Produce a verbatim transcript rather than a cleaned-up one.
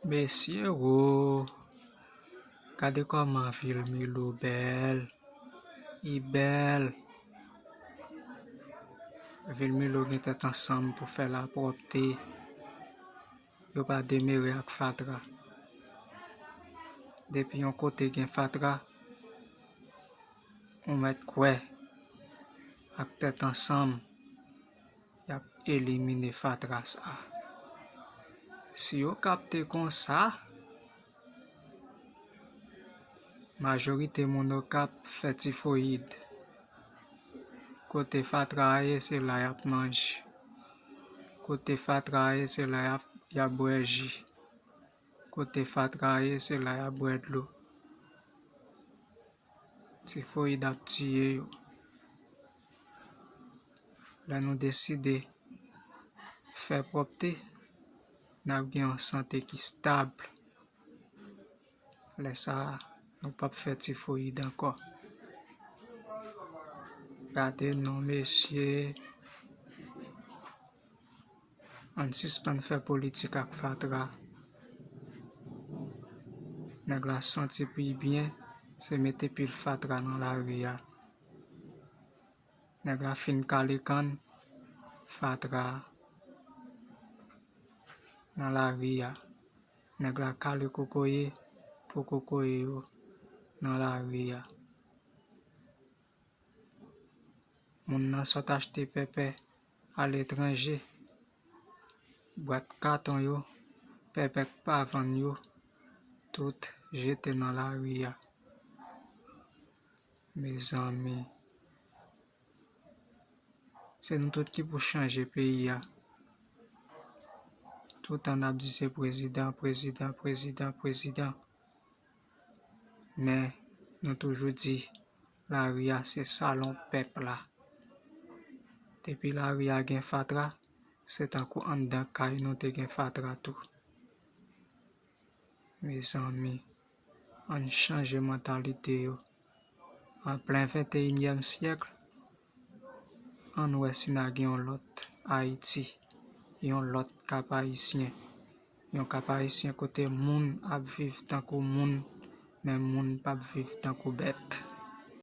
Mesye wo, gade kòman vil Milo bèl. Li bèl. Vil Milo gen tèt ansanm pou fè lapwòpte. Yo pa demere ak fatra. Depi yon kote gen fatra, ou mèt kwè ak tèt ansanm, y ap elimine fatra sa a. Si yo kapte konsa, majorite moun Okap fè tifoyid. Kote fatra a ye, se la y ap manje. Kote fatra a ye, se la y ap, y ap bwè ji. Kote fatra a ye, se la y ap bwè dlo. Tifoyid ap tiye yo. Lè nou deside fè pwòpte, n ap gen yon sante ki stab. Lè sa a, nou p ap fè tifoyid ankò. Gade non, mesye. Ann sispann fè politik ak fatra. Nèg la santi pi byen, se mete pil fatra nan lari a. Nèg la fin kale kann, fatra nan lari a. Nèg la kale kokoye pou kokoye yo nan lari a. Moun nan sot achte pèpè aletranje, bwat katon yo, pèpè k pa vann yo, tout jete nan lari a. Mezanmi, se nou tout ki pou chanje peyi a. Toutan n ap di se prezidan, prezidan, prezidan, prezidan. Men, nou toujou di, lari a se salon pèp la. Depi lari a gen fatra, se tankou anndan kay nou te gen fatra tou. Mezanmi, ann chanje mantalite yo. An plen venteyinyèm syèk, ann wè si n a gen yon lòt Ayiti, yon lòt Kap Ayisyen. Yon Kap Ayisyen kote moun ap viv tankou moun, men moun p ap viv tankou bèt.